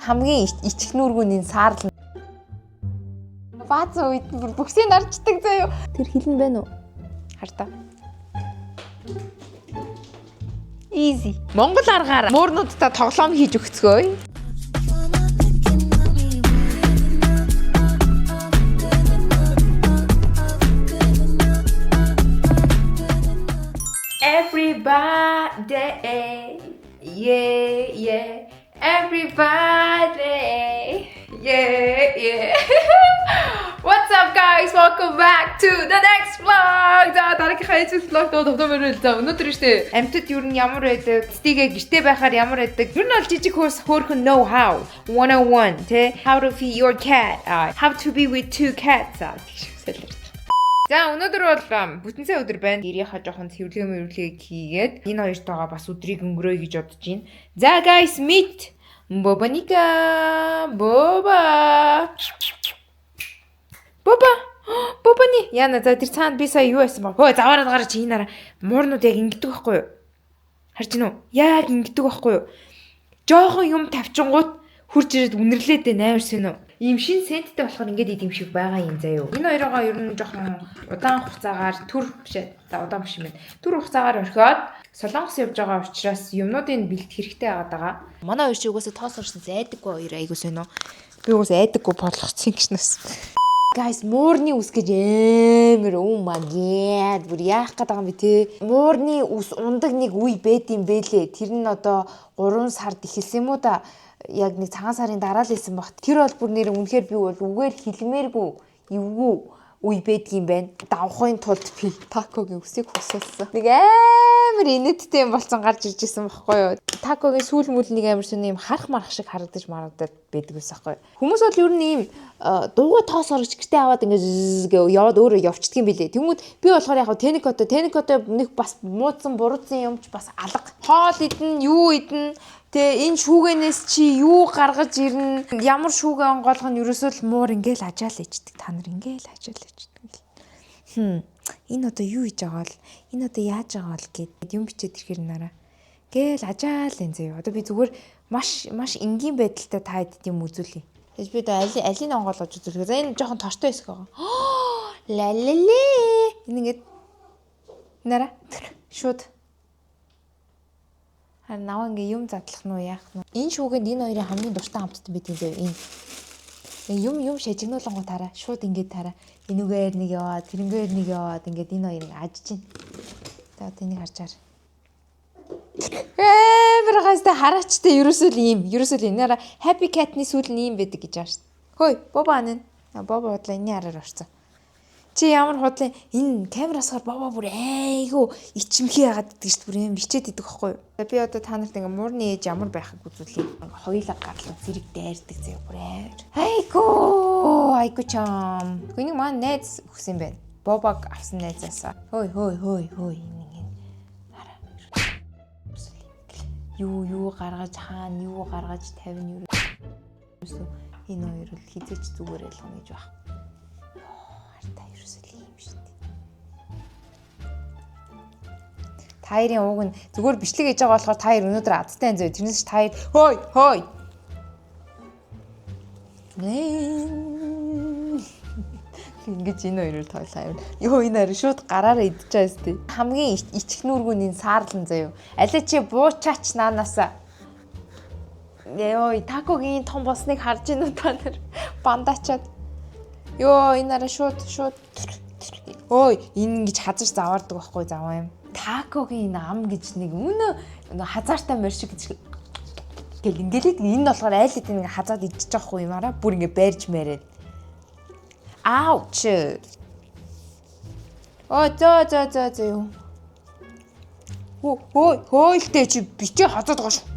Хамгийн ичих нүргүүний саарлна. Баазан үед нь бүр бүксийг нарчдаг заяа. Тэр хилэн байна уу? Хар та. Easy. Монгол аргаар муурнуудтай тоглоом хийж өгцгөөе. Everybody, yeah, yeah. Everybody, yeah, yeah. What's up guys? Welcome back to the next vlog. За дараагийнхаа эцэс vlog доо товтоо мөрөл. За өнөөдөр нь штэ амьтад юу нь ямар байдаг, цэцтэйгээ гэрте байхаар ямар байдаг. Ер нь бол жижиг хөөс хөөхөн know how 101 тэ how to feed your cat, how to be with two cats гэх шиг солиорч. За өнөөдөр бол бүтэн сайн өдөр байна. Гэрийнхаа жоохон цэвэрлэгээ мөрвлэгийг хийгээд энэ хоёртойгоо бас өдрийг өнгөрөөе гэж бодож байна. За guys meet Бобаника. Боба. Боба. Бобани. Яна за тэр цаанд би сая юу яасан бэ? Хөө заваараад гарч энэ нараа муурнууд яг ингэдэг байхгүй юу? Харж гинүү? Яг ингэдэг байхгүй юу? Жохон юм тавчингууд хурж ирээд үнэрлээд байна амар сүнэ. Ийм шин сенттэй болохоор ингээд идэм шиг байгаа юм заяо. Энэ хоёроо ер нь жоохон удаан хугацаагаар төр биш ээ. За удаан биш юм байна. Төр хугацаагаар орхиод Солонгос явж байгаа учраас юмнуудыг бэлтгэх хэрэгтэй байгаад байгаа. Манай хоёр чи угаасаа тоос орсон зайдаггүй хоёр айгуу сонь. Би угаасаа айдаггүй бодлогоцсон гэж нэс. Guys, муурны үс гэж амар oh my god бүр яах гээд байгаа юм бэ те. Муурны үс ундаг нэг үе байд юм бэлээ. Тэр нь одоо 3 сард эхэлсэн юм уу да. Яг нэг цагаан сарын дараа л исэн багт. Тэр бол бүр нэр үнэхээр би бол үгээр хэлмээргүй эвгүй үе байдгийн байна. Давхын тулд би такогийн үсийг хусуулсан. Нэг амар инээдтэй юм болсон гарч ирж исэн баггүй юу. Такогийн сүүл мүл нэг амар сүн юм харах марах шиг харагдаж марагдаад байдаг ус байхгүй. Хүмүүс бол ер нь ийм дуугүй тоос орж гэртээ аваад ингээд гэ яваад өөрөө явчихдаг юм билээ. Тэнгүүд би болохоор яг теникото нэг бас муудсан буруутсан юмч бас алга. Хоол идэн, юу идэн. Тэ энэ шүүгэнээс чи юу гаргаж ирнэ? Ямар шүүгээ онгойлох нь ерөөсөө л муур ингээл ажаал ичдэг. Та нар ингээл ажаал ичдэг. Энэ одоо юу хийж байгаа бол? Энэ одоо яаж байгаа бол гэд юм бичээд ирэхэр нараа. Гээл ажаал энэ заяа. Одоо би зүгээр маш маш энгийн байдалтай та хэд юм үзүүлье. Тэгэж би одоо али алийг онгойлгож үзүүлэх. За энэ жоохон тортой хэсэг байгаа. Ла ла лэ. Энэ ингээд нараа шууд харин наваа ингээ юм задлах нь уу яах нь. Энэ шүүгэнд энэ хоёрын хамгийн дуртай амттан байдаг юм заяа. Энэ юм юм шажигнуулангуу тараа шууд ингээд тараа. Энүүгээр нэг яваад, тэрнгээр нэг яваад ингээд энэ хоёрыг ажиж чинь. За одоо энийг харж чаар. Амар гайстай хараачтай ерөөсөө л ийм. Ерөөсөө л энэ араа Happy Cat-ны сүүл нь ийм байдаг гэж байгаа шүү дээ. Хөөе, Боба анын. Боба бодлоо энэний араар орсон. Чи ямар худлаа энэ камерасгаар Боба бүр айгүй ичимхий яагаад гэдэг шүү дээ. Бүр юм бичээд идэг байхгүй юу? Би одоо та нарт ингээ муурны ээж ямар байхыг үзүүлье. Хоёулаа гарлаа зэрэг дайрдаг заяа бүр амар. Айгүй, айгүй чам. Энийг маань найз өгсөн юм байна. Бобаг авсан найзаасаа. Хөөе, хөөе, хөөе, хөөе энэ хараа. Юу юу гаргаж хаана юу гаргаж тавина ерөөсөө энэ хоёр бол хизээч зүгээр ойлгоно гэж баг. Хартай ерөөсөө л юм шүү дээ. Та хоёрын ууг нь зүгээр бичлэг хийж байгаа болохоор та хоёр өнөөдөр азтай энэ зөө. Тэрнээс ч та хоёр хөөй хөөй. Ингэж энэ хоёроор тоглоо юм. Йоо энэ хоёр шууд гараараа идчихээ өстэй. Хамгийн ичих нүргүүний саарлан заяо. Алей чи буучаач наанаасаа. Йоо такогийн том болсныг харж гинүү та нар бандаачаад. Йоо энэ араа шууд шууд. Ой энэ ингэж хазаж заваардаг байхгүй заваа юм. Такогийн энэ ам гэж нэг үнэ хазаартай морь шиг гэж гэл ингээл энэ болохоор айл хэдийн ингээ хазаад идчих жоохгүй юм араа бүр ингээ барьж мэрээд. Ouch. Оо зөө зөө зөө зөө юу. Хөө хөө хөөлтэй чи бичээ хазаад байгаа шүү.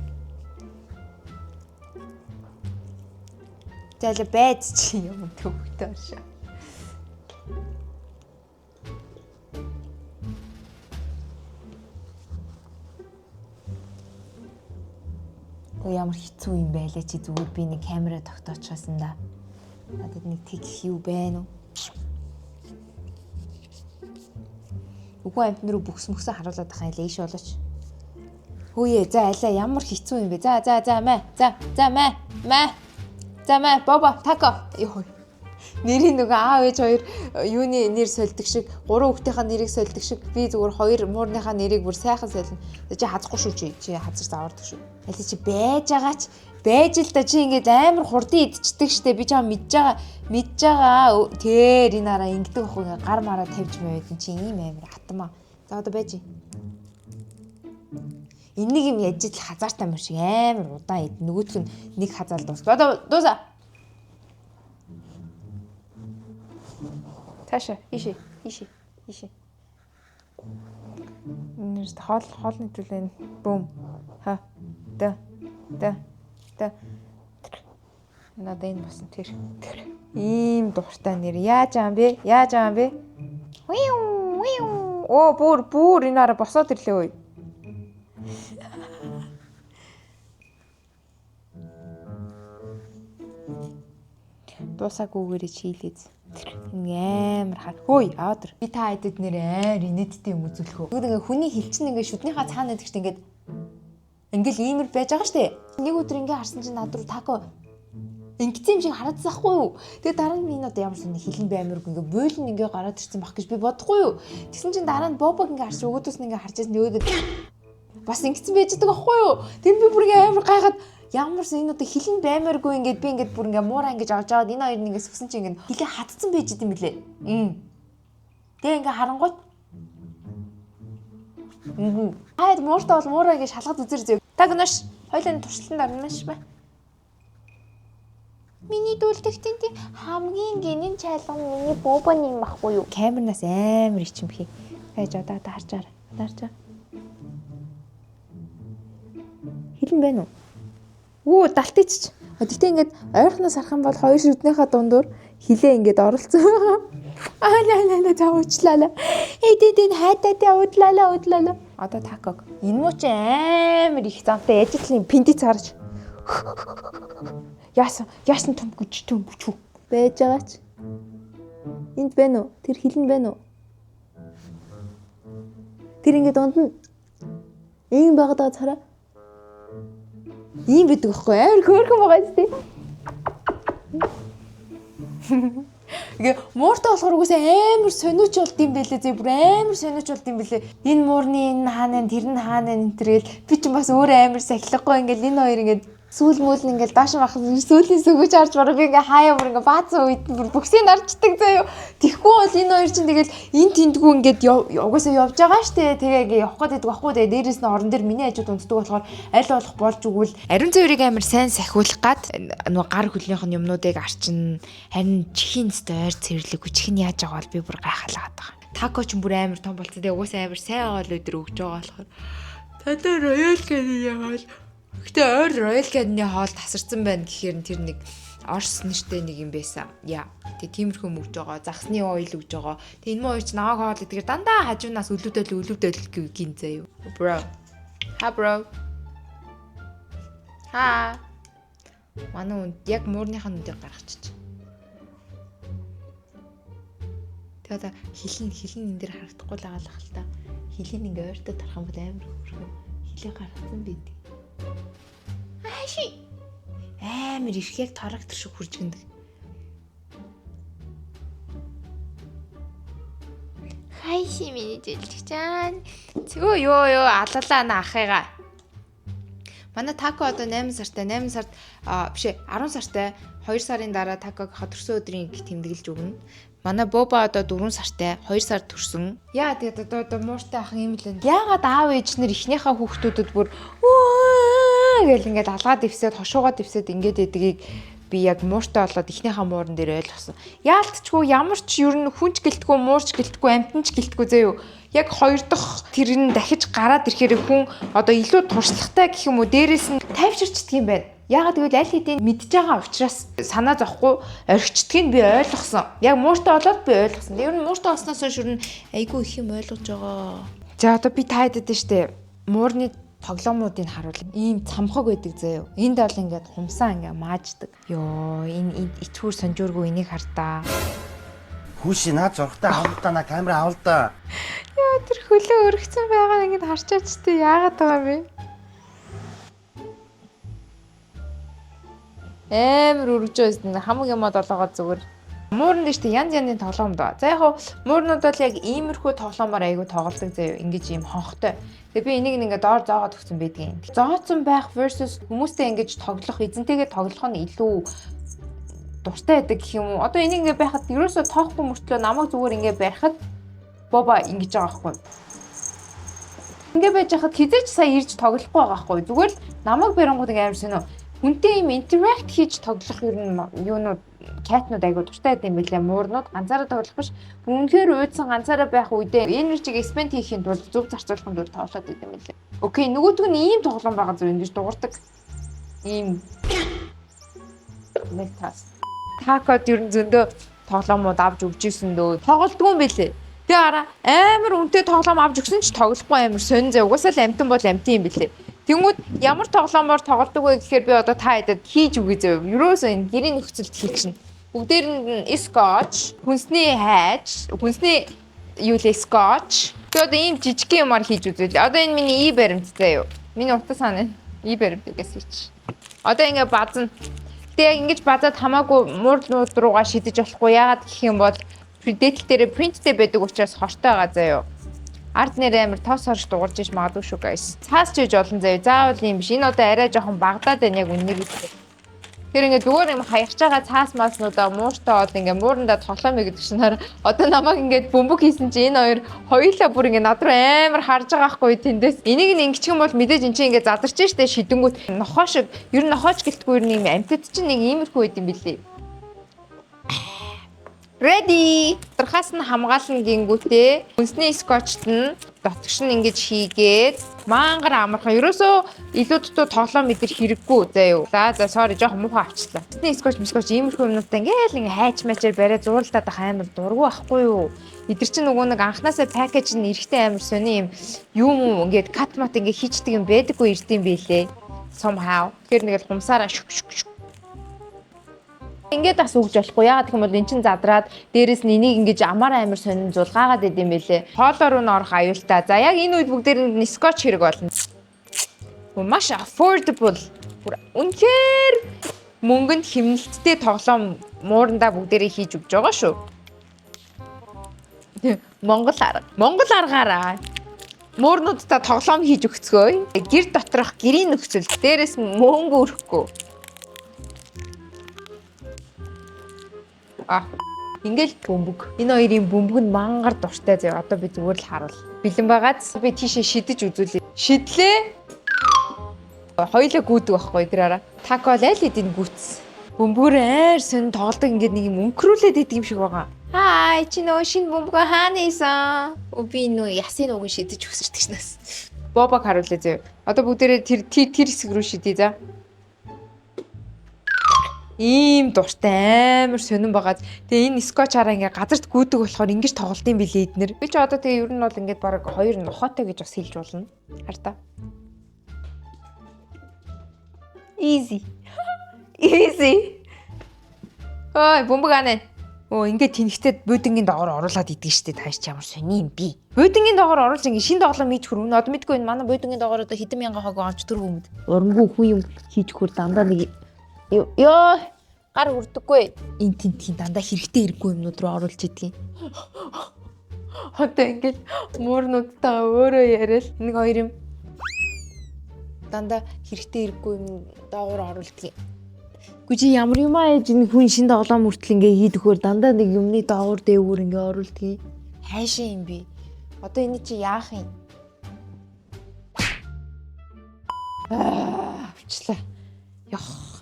Зайлаа байз чи юм төвхтэй шаа. Өө ямар хэцүү юм байлээ чи зүгээр би нэг камера тогтоочсон да. Надад нэг тэгэх юу байна уу? Үгүй амтны руу бүхс мөхсө харуулад байгаа юм лээш болооч. Хүүе, за алаа ямар хэцүү юм бэ? За за за мэ. За за мэ. Мэ. За мэ, Боба, Тако. Йоо. Нэрийн нөгөө аав ээж хоёр юуны нэр сольдог шиг, гурван хүүхдийнхаа нэрийг сольдог шиг би зүгээр хоёр муурныхаа нэрийг бүр сайхан солино. Чи хазахгүй шүү чи. Чи хазар заваардаг шүү. Аль чи байж байгаа ч байж л да, чи ингээд амар хурдан идчихдэг штэ. Би чам мэдж байгаа, мэдж байгаа. Тэр энэ араа ингэдэг ахгүй, ингээд гар мараа тавьж мавэд чи ийм амар хатмаа. За одоо байж. Энийг юм яж ил хазаартай мөр шиг амар удаан ид. Нөгөөх нь нэг хазаал дуус. Одоо дуусаа. Цаашаа ийшээ, ийшээ, ийшээ. Нэрс хоол хоол нийтүүлэн бүүм. Ха. Д. Д. Д. Надад энэ басан тэр. Тэр. Ийм дуртай нэр. Яаж аа юм бэ? Яаж аа юм бэ? Виу, виу. Оо бүр бүр энэ араа босоод ирлээ ой. Дуусаагүйгээрээ чийлээз. Ингээ амар хаа. Хөөе, аваад ир. Би та хэдэд нэр амар инээдтэй юм үзүүлэх үү. Тэгвэл ингээ хүний хил чинь ингээ шүднийхаа цаана байдаг чинь ингээд ингээл иймэр байж байгаа штэ. Нэг өдөр ингээ харсан чинь над руу Тако ингэсэн юм шиг харагдсан хгүй юу. Тэгээ дараа нь би энэ одоо ямар ч нэг хилэн баймаргүй ингээ буйл нь ингээ гараад ирсэн баг гэж би бодохгүй юу. Тэгсэн чинь дараа нь Бобог ингээ харсан, өгөөдөөс нь ингээ харж байсан. Нөгөөдөө бас ингэсэн байж байгаа байхгүй юу. Тэр би бүр ингээ амар гайхаад ямар ч энэ одоо хилэн баймаргүй ингээд би ингээд бүр ингээ муураа ингэж авч аваад энэ хоёр нь ингээ сүгсэн чинь ингээ хилээ хатцсан байж идэм билээ. Тэгээ ингээ харангуут Хайд мууртаа бол муураа ингээ шалгад үзэр зөө. Та гэнэш хоёлын туршилтанд орно ш ба. Миний дүүлдэгтэн тий хамгийн гинэн чайлган миний бобоны юм ахгүй юу? Камернаас амар ичимхий. Байж одоо одоо харж байгаа. Одоо харж байгаа. Хилэн байна уу? Үү, далт ичч. Гэтэ ингээд ойрхоноос харах юм бол хоёр шүднийхээ дундуур хилээ ингээд оролцсон байгаа. Аа ла ла ла за уучлаа. Эд эд эд хайдаа уудлаа уудлаа. Одоо Таког. Энэ муу чи амар их замтай яж л пиндиц харж. Яасан яасан том гүж том бүчүү. Байж байгаа ч. Энд байна уу? Тэр хилэн байна уу? Тэр ингээд дунд нь ийм байгаад байгаа цараа. Ийм байдаг байхгүй амар хөөрхөн байгаа зү. Тэгээ мууртай болохоор угсаа амар сониуч болд юм бэлээ зэ, бүр амар сониуч болд юм бэлээ. Энэ муурны энэ хаана тэр нь хаана энэ тэргээл би ч бас өөрөө амар сахилахгүй ингээл энэ хоёр ингээд сүүл мүл нь ингээл доош мах сүүлийн сөгөж харж бараг би ингээ хаяа бүр ингээ баацсан үед нь бүр бүксийг нарчдаг заяо. Тэгэхгүй бол энэ хоёр чинь тэгэл эн тэндгүү ингээд угаасаа явж байгаа штэ. Тэгээ ингээ явах гээд байдаг байхгүй. Тэгээ дээрэс нь орон дээр миний хажууд унтдаг болохоор аль болох болж өгвөл ариун цэврийг амар сайн сахиулах гад нөгөө гар хөлнийх нь юмнуудыг арчин, харин чихийн өстой ойр цэвэрлэггүй, чих нь яаж байгаа бол би бүр гайхалгаад байгаа. Тако ч бүр амар том болцсон. Тэгээ угаасаа амар сайн хоол өдр өгч байгаа болохоор Тадаа Royal Canin яваал. Гэтэ ойр Royal Canin-ы хоол тасарсан байна гэхээр тэр нэг Орс нэртэй нэг юм байсан. Яа. Тэгээ тиймэрхүү юм өгж байгаа. Загсны ойл өгж байгаа. Тэгээ энэ муу хоёр ч нааг хоол идэгээр дандаа хажуунаас өлөвдөл өлөвдөл гин заяа. Bro. Ha bro. Ха. Манай үнд яг муурныхаа нүдийг гаргачих. Тэгээ одоо хилэн хилэн энэ дэр харагдахгүй л байгаа л хэл та. Хилийн ингээ ойртой тарах юм бол амар хөөрхөн. Хилээ гаргацсан байдаг. Ааши. Амар их яг трактор шиг хурж гиндэг. Хайши миний жилчжаан. Зөө ёо ёо алалаа на ахыгаа. Манай Тако одоо 8 сартай, 8 сард биш ээ 10 сартай, 2 сарын дараа Такогийнхаа төрсөн өдрийн тэмдэглэж өгнө. Манай Боба одоо 4 сартай, 2 сар төрсөн. Яа тэгээд одоо мууртай ах юм л энэ. Яагаад аав ээж нар эхнийхээ хүүхдүүдэд бүр гэл ингээд алгаад дэвсээд хошуугаа дэвсээд ингээд байдгийг би яг мууртай болоод эхнийхээ мууран дээр ойлгосон. Яалтчгүй ямар ч ер нь хүн ч гэлтгүй, муурч гэлтгүй, амтан ч гэлтгүй заяо. Яг хоёр дахь тэр нь дахиж гараад ирэхээр хүн одоо илүү туршлагатай гэх юм уу, дээрээс нь тайвширчдаг юм байна. Яагаад гэвэл аль хэдийн мэдж байгаа учраас санаа зовхгүй орхичдгийг би ойлгосон. Яг мууртай болоод би ойлгосон. Ер нь мууртай болсноос хойш ер нь айгүй их юм ойлгож байгаа. За одоо би та хэдэд штэ муурны тоглоомнуудыг харуул. Ийм цамхаг байдаг заяо. Энд бол ингээд хумсаа ингээд мааждаг. Йоо, энэ ичхүүр сонжуургүй энийг хартаа. Хүүши наад зургатаа авал та, на камера авал та. Яа, тэр хөлөө өргөцсөн байгаа нь ингээд харчаач тээ яагаад байгаа юм бэ? Амар өргөж байсан. Хамаг юмаа долоогоо зүгээр. Муурн дээр штэ янз янзын тоглоом доо. За яг хав муурнууд бол яг иймэрхүү тоглоомоор айгүй тоглодог заяа. Ингэж ийм хонхтой. Тэгээ би энийг ингээ доор зоогоод өгсөн байдгийн. Зооцсон байх versus хүмүүстэй ингэж тоглох, эзэнтэйгээ тоглох нь илүү дуртай байдаг гэх юм уу? Одоо энийг ингээ байхад ерөөсөө тоохгүй мөртлөө намайг зүгээр ингээ барихад Боба ингэж байгаа байхгүй. Ингээ байж хахад хизээч сая ирж тоглохгүй байгаа байхгүй. Зүгээр л намайг барингууд ингээ амар сонио. Хүнтэй юм interact хийж тоглох ер нь юунууд cat нууд айгуу дуртай байд юм билээ. Муурнууд ганцаараа тоглох биш. Үнэхээр уйдсан ганцаараа байх үедээ energy г spend хийхийн тулд зөв зарцуулахын тулд тоглоод байд юм билээ. Okay, нөгөөдг нь ийм тоглоом байгаа зөв ингэж дуурдаг. Ийм нэг тас. Такод ер нь зөндөө тоглоомууд авч өгч исэн дөө. Тоглолтгүй юм билээ. Тэгээ араа амар үнэтэй тоглоом авч өгсөн ч тоглохгүй амар сонин зэ. Угаасаа л амтан бол амтан юм билээ. Тэнгүүд ямар тоглоомоор тоглодог вэ гэхээр би одоо та хэдэд хийж өгье зөө. Ерөөсөө энэ гэрийн нөхцөлд хийчихнэ. Бүгдээрэнд нь скотч, хүнсний хайж, хүнсний юу лээ скотч. Тэгээ одоо ийм жижиг юмар хийж үзвэл. Одоо энэ миний и баримт заяа юу. Миний утас хаана? И баримт гээс хийч. Одоо ингээ базна. Тэгээ яг ингэж базаад хамаагүй муурлууд руугаа шидэж болохгүй. Яагаад гэх юм бол дээдл дээр print тэй байдаг учраас хортой байгаа заяа. Ард нэр амар тоос орж дуурж иж магадгүй шүү guys. Цаас ч иж олон заяа. Заавал юм биш. Энэ одоо арай жоохон багадаад байна яг үннийг хэлэхэд. Тэр ингээ зүгээр юм хаярч байгаа цаас мааснуудаа мууртай бол ингээ муурандаа тоглоом гэдэг чинь одоо намайг ингээд бөмбөг хийсэн чи энэ хоёр хоёулаа бүр ингээ над руу амар харж байгаа хгүй тэндээс. Энийг нь ингэчих юм бол мэдээж эн чинь ингээ задарч штэ шидэнгүүт нохоо шиг ер нь нохооч гэлтгүй ер нь юм амьтад чинь нэг иймэрхүү байд юм билээ. Ready. Дархаас нь хамгаална гингүүтээ хүнсний скотчт нь дотгош нь ингэж хийгээд мангар амархан. Ерөөсөө илүү дутуу тоглоом мэдэр хэрэггүй заяа. За за sorry жоохон муухай авчлаа. Хүнсний скотч мскотч иймэрхүү юмнуудаа ингээл ингээ хайч мачаар бариа зууралдаад ах амар дургу ахгүй юу? Эдгэр чинь нөгөө нэг анханасаа package нь эрэхтэй амар сони юм юм уу ингээд cut мат ингээ хийчдэг юм байдаггүй ирдэм билээ. Somehow. Тэгэхээр нэг л хумсаараа шүк шүк шүк. Ингээд бас өгж болохгүй. Яагаад гэх юм бол эн чин задраад дээрэс нь энийг ингэж амар амар сонин зулгаагаад идэм байлээ. Хоолоо руу н орох аюултай. За яг энэ үед бүгдээр нь скотч хэрэг болно. Маш affordable. Бүр үнэхээр мөнгөнд хэмнэлттэй тоглоом муурандаа бүгдээрээ хийж өгч байгаа шүү. Монгол арга. Монгол аргаараа муурнуудтай тоглоом хийж өгцгөөе. Гэр доторх гэрийн нөхцөл дээрэс мөнгө өрөхгүй. А ингээл бөмбөг. Энэ хоёрын бөмбөг нь мангар дуртай заяа. Одоо би зүгээр л харуул. Бэлэн байгааз би тийшээ шидэж үзүүлье. Шидлээ. Хоёлаа гүйдэг байхгүй тэр араа. Тако аль хэдийн гүйтс. Бөмбөгөр айр сонь тоглодог ингээд нэг юм өнгөрүүлээд идэг юм шиг байгаа. Хай чи нөө шинэ бөмбөгөө хаана хийсэн? Би нөө ясын уган шидэж өгсөрдөг шнээс. Бобаг харуулъя заяа. Одоо бүгдээрээ тэр тэр хэсэг рүү шидье за. Ийм дуртай амар сонирн байгаад тэгээ энэ скотч хараа ингээ газарт гүйдэг болохоор ингэж тоглолт юм билээ эднэр. Би ч одоо тэгээ ер нь бол ингээд баг хоёр нохоотой гэж бас хэлж болно. Хар та. Easy. Easy. Ой, бөмбөг ана. Өө ингээд тэнхтэд буудангийн доогоор оруулаад идэг штэ тааш чи ямар сони юм би. Буудангийн доогоор оруулж ингээ шин тоглоом хийж хөрвөн. Одоо мэдгүй энэ манай буудангийн доогоор одоо хэдэн мянган хог авч түр бөмбөд. Урамгүй хүн юм хийж хөр дандаа нэг ёо гар хүрдэггүй. Эн тентхийн дандаа хэрэгтэй хэрэггүй юмнууд руу оруулж идэгин. Одоо ингээл муурнуудтайгаа өөрөө яриад нэг хоёр юм дандаа хэрэгтэй хэрэггүй юм доогуур оруулдаг. Гү чи ямар юм аа ээж энэ хүн шин тоглоом хүртэл ингээ хийдөхөөр дандаа нэг юмны доогуур дээгүүр ингээ оруулдаг. Хайшаа юм би. Одоо энэ чи яах юм? Аа, авчлаа. Йох.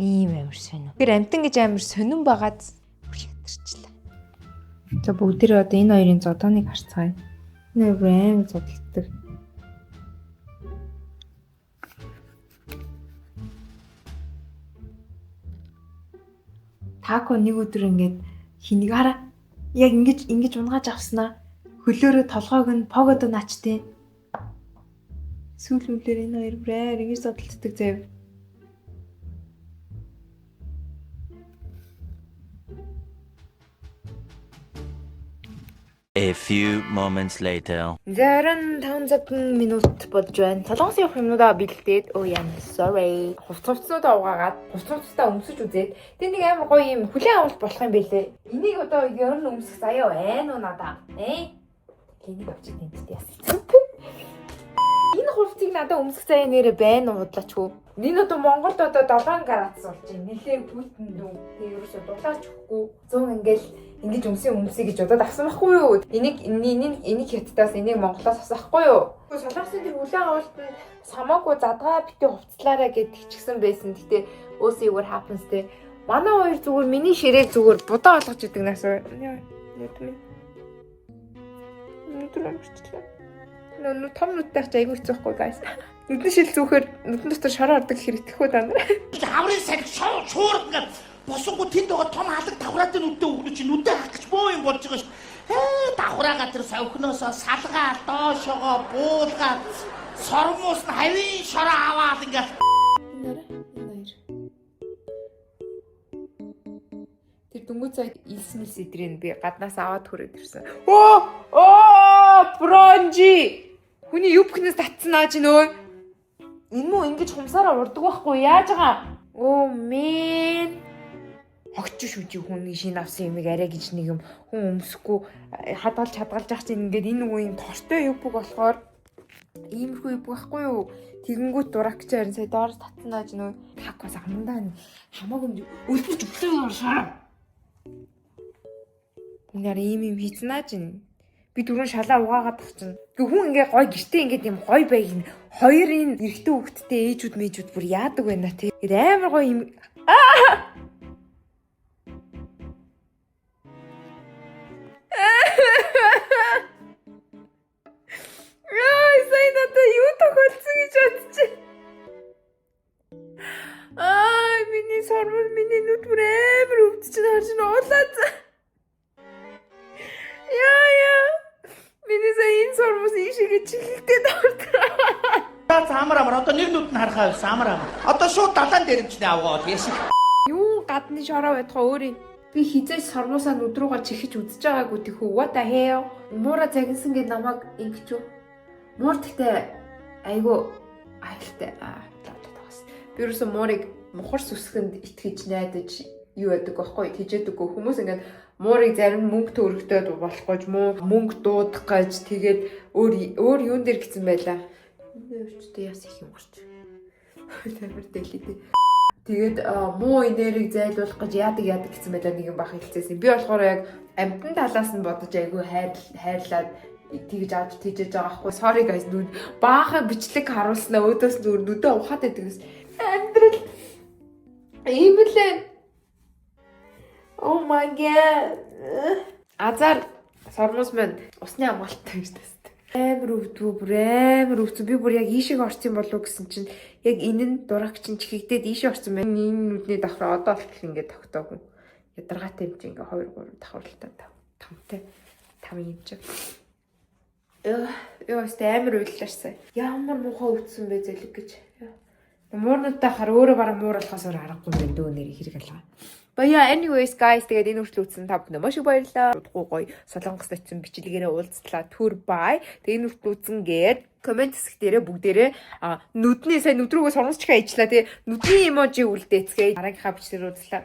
Ийм амар сонин. Тэр амтан гэж амар сонин байгаад бүр ятарчлаа. За бүгдээрээ одоо энэ хоёрын зодооныг харцгаая. Энэ хоёр бүр амар зодтолдог. Тако нэг өдөр ингээд хинийг хараа. Яг ингэж ингэж унгааж авснаа хөлөөрөө толгойг нь погодо наачтیں۔ Сүүл мүлээр энэ хоёр бүр амар ингэж зодтолдог заяа. A few moments later. За 25 цаг минут болж байна. Солонгос явах юмнуудаа бэлдээд, oh yeah, sorry. Хувц хувцснуудаа угаагаад, хувц хувцастаа өмсөж үзээд, тэг нэг амар гоё юм хүлээн авалт болох юм бэлээ. Энийг одоо ер нь өмсөх заяа байна уу надаа? Э? Энийг авчид энд яасан. Энэ хувцыг надад өмсөх заяа нэрэ байна уу, худлаач хүү. Энэ одоо Монголд одоо 7 градус болж байна. Нилээн хүйтэн дүү. Тэгээ ерөөсө дулаач өгөхгүй. 100 ингээл ингэж өмсөн өмсөе гэж удаад авсан байхгүй юу? Энийг Хятадаас, энийг Монголоос авсан байхгүй юу? Солонгосын тэр хүлээн авалтанд самаагүй задгаа бити хувцлаараа гэд хичгсэн байсан. Гэтэ we'll see what happens те. Манай хоёр зүгээр миний ширээг зүгээр будаа олгож идэг нас. Яа, нүд минь. Нүд рүү амарчлаа. Нөө том нүдтэй ч айгүй хэцүү байхгүй, guys. Нүдэн шил зүүхээр нүдэн дотор шороо ордог гэхэр итгэхгүй даа. Хаврын сариг шуурга ингээд босонгоо тэнд байгаа том халаг давхраатай нүдтэй өгнө чи нүдээ хах гэж боо юм болж байгаа шүү. Ээ, давхраагаа тэр совхиноосоо салгаа доошогоо буулгаа сормуус нь хавийн шороо аваад ингээд Энэ энэ хоёр. Тэр дөнгөж сая илс мэлс идрийг би гаднаас аваад хүрээд ирсэн. Оо! Оо, бронжи! Хүний юбкнээс татсан аа чи нөө. Энэ мүү ингэж хумсаараа урдаг байхгүй яаж байгаа? Oh man. Хогч шүү чи, хүний шинэ авсан юмыг арай гэж нэг юм хүн өмсөхгүй хадгалж хадгалж ах чинь ингээд энэ нөгөө юм тортой юбк болохоор иймэрхүү юбк байхгүй юу? Тэгэнгүүт дурак чи харин сая доороос татсан даа чи нөө. Такос амандаа хамаагүй өлбөж өглөө шаа. Үнээр ийм юм хийцэн аа чинь. Би дөрөв шалаа угаагаад тах чинь. Гэ хүн ингээ гой гэртээ ингээд юм гой байг нь хоёр энэ эрэгтэй хүүхэдтэй ээжүүд мэжүүд бүр яадаг байна те. Тэр амар гой юм. Аа! Яа, сая надад юу тохиолдсон гэж бодчих. Аа, миний сормол, миний нүд бүр амар өвдөж харж н уулаад. Яа, яа. Миний сая энэ сормоос ийшээгээ чихэлтэй дортой. За, амар амар, одоо нэг нүд нь харахаа байсан, амар амар. Одоо шууд далайн дээрэмчнээ авгаа яшиг. Юу гадны шороо байдгаа өөрийн. Би хизээж сормуусаа нүд рүүгээ чихэж үзэж байгаагүй тэхүү. What the hell? Муура загинсан гэд намайг ингэж юу? Муур гэхдээ айгу аюултай. Аа, таваас. Би юусэн муурыг мухар сүсгэнд итгэж найдаж юу яадаг байхгүй, тэжээдэггүй. Хүмүүс ингээд муурыг зарим мөнгө төгрөгтэй болох гэж муу мөнгө дуудах гэж тэгээд өөр өөр юун дээр гисэн байлаа. Өөрчдөө яс их юм гарч. Амар дэлхийдээ. Тэгээд муу энергийг зайлуулах гэж яадаг яадаг гэсэн байлаа нэг юм бах хэлцээсэн. Би болохоор яг амтан талаас нь бодож айгүй хайрлаад тэгж авч тэжээж байгаа хгүй. Sorry guys, нүд баахан бичлэг харуулснаа өөдөөс зүгээр нүдээ ухаад байдаг гэсэн. Амьдрал ийм л ээ. Oh my God. Азар сормуус маань усны хамгаалттай гэж тест. Амар өвдгүү, бүр амар өвдсөн. Би бүр яг ийшээ орсон болов уу гэсэн чинь яг энэ нь дурак чинь чихэгдээд ийшээ орсон байна. Энэ нүдний давхраа одоо болтол ингээд тогтоогүй. Ядаргаатай юм чи ингээ 2 3 давхарлалтаа тамтай там юм чи. Ёо, ёо, өстэй амар уйллаарсан. Ямар муухай өвдсөн бэ зэлэг гэж. Муурнуудтай хар өөрөө бараг муур болохоос өөр аргагүй юм байна дөө, нэр хэрэг алга. But yeah, anyways guys, тэгээд энэ хүртэл үзсэн та бүхэнд маш их баярлалаа. Удахгүй гоё Солонгост очсон бичлэгээрээ уулзлаа. Түр bye. Тэгээд энэ хүртэл үзсэн гээд comment хэсэг дээрээ бүгдээрээ нүдний сая нүд рүүгээ сормосчихаа ижлаа тий. Нүдний emoji үлдээцгээе. Дараагийнхаа бичлэгээр уулзлаа.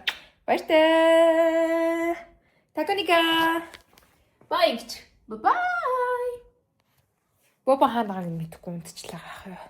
Баяртай. Таконика. Bye гэж. Bye bye. Боба хаана байгааг нь мэдэхгүй унтчихлаа гах юу.